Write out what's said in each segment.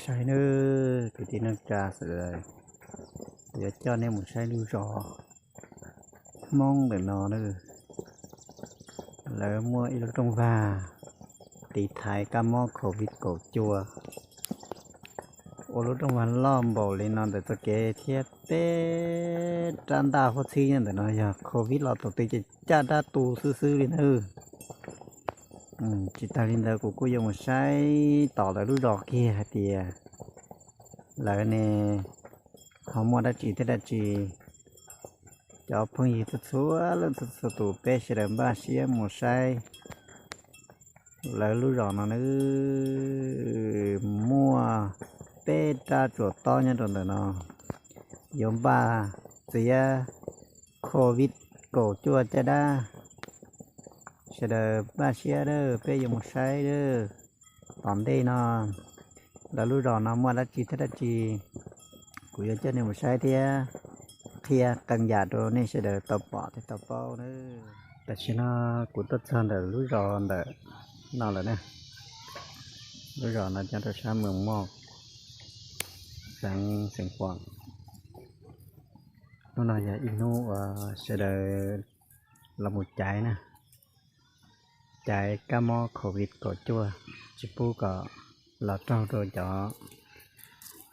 Saib nawb kwv tij neej tsa sawv daws, kuv yuav coj nej mus saib lub zos Hmoob ntawm no nawb. Lawv muaj ib lub rooj vag tiv thaiv kab mob covid kaum cuaj. Ua lub rooj vag loj npaum li no ntawm txoj kev thiab peb rab ntaj huab txhib nyob ntawm no yog covid los thaum twg ces caj dab tu xwb xwb li nawb. Tsis tas li ntawd kuv kuj yuav mus saib tom lawv lub zos kiag hais tias lawv ne ho muaj dab tsi thiab dab tsi. Cov phooj ywg txhua txhua leej txhua txhua tus, peb sawv daws npaj siab mus saib lawv lub zos no nawb. Muaj peb rab tsuas tob nyob rau ntawm no, yuav npaj txiav covid kaum cuaj caj dab. Sawv daws npaj siab lawm, peb yuav mus saib lawm. Tom ntej no lawv lub zos no muaj dab tsi thiab dab tsi, kuv yuav coj nej mus saib thiab qhia qee yam rau nej sawv daws tau pom thiab tau paub nawb. Tam sim no kuv tuaj txog ntawm lub zos ntawm no lawm na. Lub zos no nyob rau sab Mws Moj, xeev Xeev Khuam. Hnub no yog ib hnub uas sawv daws los mus caiv na, caiv kab mob covid kaum cuaj, tsis pub kom los raug rau cov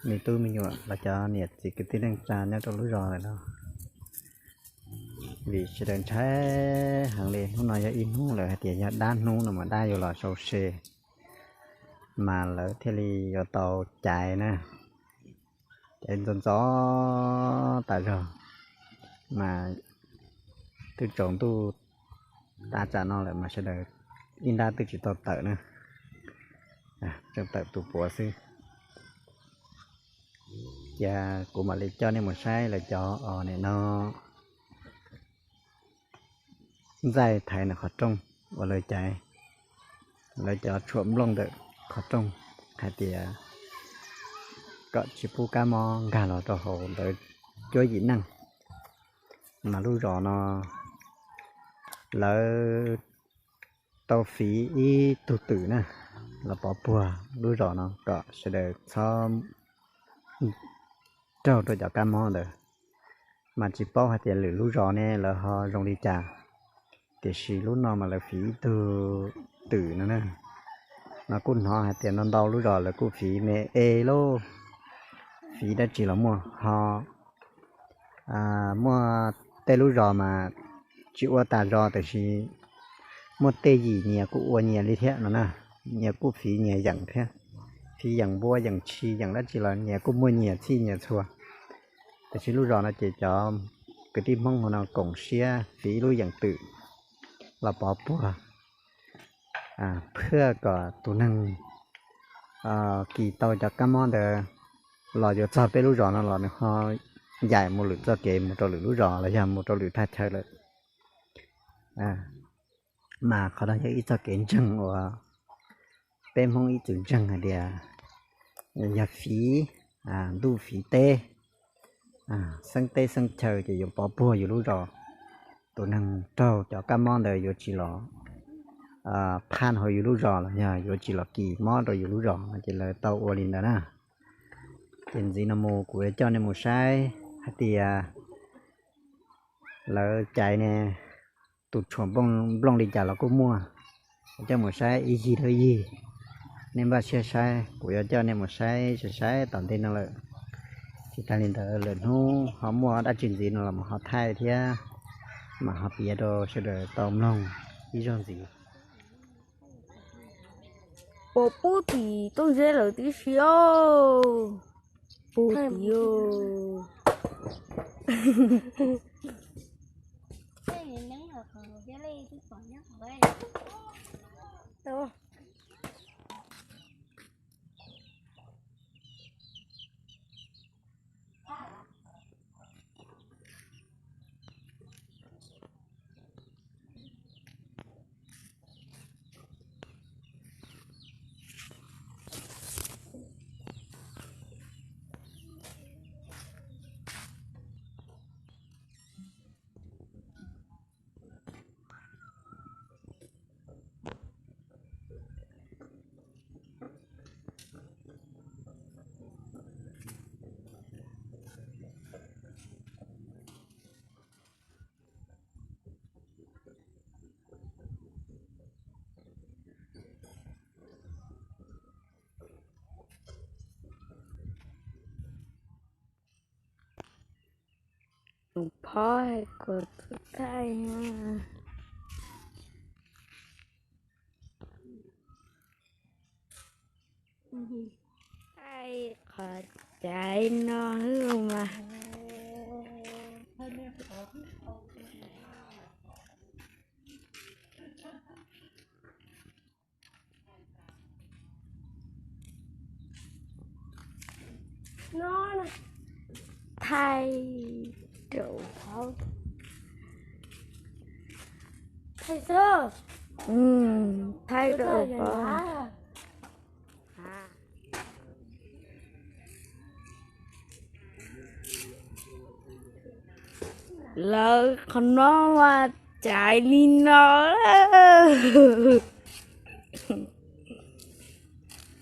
me tub me nyuam los cov niam txiv kwv tij neej tsa nyob rau lub zos lawm no. Vim sawv daws ntshai heev li, hnub no yog ib hnub lawv hais tias yog dab hnub no mas dab yuav los sau se, mas lawv thiaj li yuav tau caiv na. Caiv ntxov ntxov tas zog, mas twb tsaus ntuj tav tsam no lawm mas sawv daws ib nrab twb tsis tau tawm na, tseem tawm tus puav xwb. Cia kuv mam li coj nej mus saib lawv cov os nim no ntxaij thaiv ntawm qhov rooj uas lawv caiv, lawv cov tshuam nplooj ntawm qhov rooj hais tias kom tsis pub kab mob nkag los rau hauv ntawd cuab yim neej. Mas lub zos no lawv tau fiv ib tug twm na los pov puag lub zos no kom sawv daws txhob raug rau cov kab mob ntawd. Mas tsis paub hais tias lwm lub zos ne lawv ho zoo li cas, tiam sis lub no mas lawv fiv ib tug twm no na. No kuj hnov hais tias ntau ntau lub zos lawv kuj fiv me e lauj, fiv dab tsi los muaj ho. Muaj tej lub zos mas tsis ua tas zos tiam sis muaj tej yim nyias kuj ua nyias li thiab no na. Nyias kuj fiv nyias yeem thiab, fiv yeem npua yeem tshis yeem dab tsi los nyias kuj muaj nyias txhij nyias txhua. Tiam sis lub zos no ces cov kwv tij Hmoob hauv no koom siab fiv ib lub yeem twm los pov puag, phwj kom tus neeg kis tau cov kab mob ntawd los yuav txog peb lub zos no los nws ho yaim mus lwm txoj kev mus rau lwm lub zos los yog mus rau lwm thaj chaw lawm. Mas qhov no yog ib txoj kev ntseeg uas peb Hmoob ib txwm ntseeg hais tias yog fiv ntuj fiv teb, xeeb teb xeeb chaw ces yuav pov puag yus lub zos. Tus neeg raug cov kab mob ntawd yuav tsis los phaj hauv yus lub zos los yog yuav tsis los kis mob rau yus lub zos no ces lawv tau ua li ntawd na. Ces ntxiv no mus kuv yuav coj nej mus saib hais tias lawv caiv ne, tus tshuam nplooj li cas los kuj muaj. Coj mus saib ib yig rau ib yig, nej npaj siab saib, kuv yuav coj nej mus saib saib saib tom ntej no lawm. Tsis tas li ntawd lwm hnub ho muaj dab tsi ntxiv no los ho thaij thiab, mas ho piav rau sawv daws tau mloog ib zaug ntxiv. Puas pub tim tooj zeb lawm tib si os? Pub tim os. Phob hais kom tus thaij. Thaij qhov caiv no mas. Thaij rau phob. Thaij xwb. Thaij rau phob. Lawv qhov no mas caiv li no.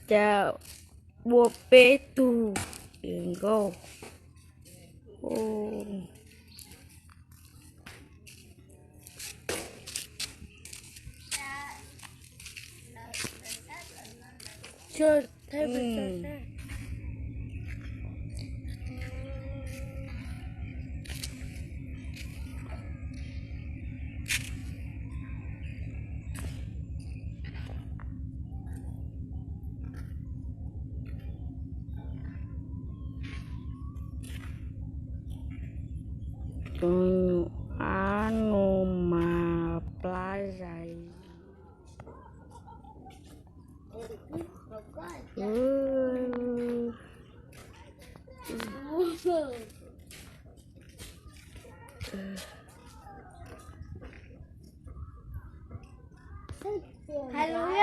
Cas ua peb tug nkauj. Tus nyuam ab no mas plab zais.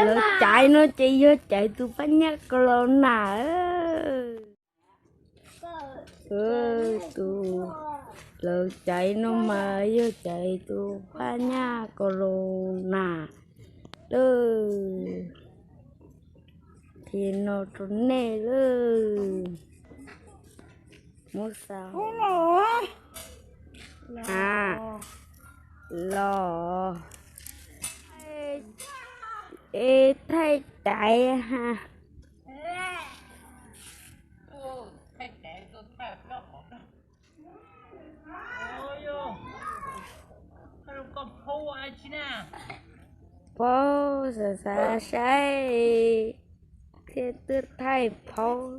Lawv caiv no ces yog caiv tus phab nyaj corona. Tus lawv caiv no mas yog caiv tus phab nyaj corona lawm. Qhia no rau nej lawm. Muab xa a los es thaij caiv ha. Phob xav xav saib thiab twb thaij phob.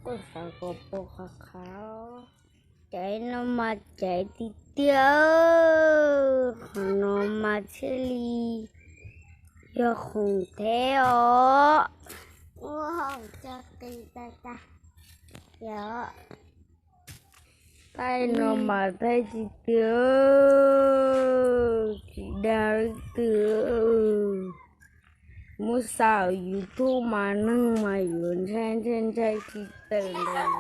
Koj xav kom pom qhov qhav. Caiv no mas caiv tiag tiag, qhov no mas thiaj li yog khoom thiab os. Thaij no mas thaij tiag tiag, tsis dag leej twg. Muab xa YouTube mas neeg mas yuav ntshai ntshai ntshai tsis tawm ntawd.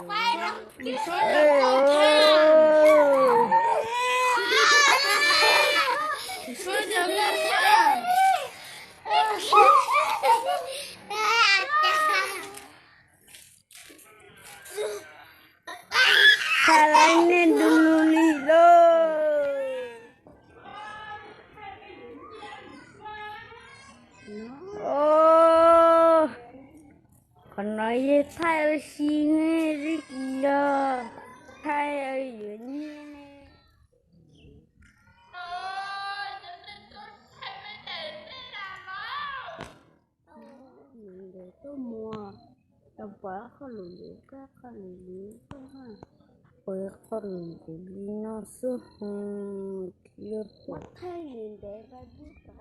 Thaij lawv nej ntu lug li lauj. Qhov no yog thaij ua si ne, tsis yog thaij yuav nyiaj ne. Ntev tuaj muag, tau pom qhov lus lus, qhov lus lus, pom qhov lus lus li no xwb ho. Yog pom thaij ntev ntev.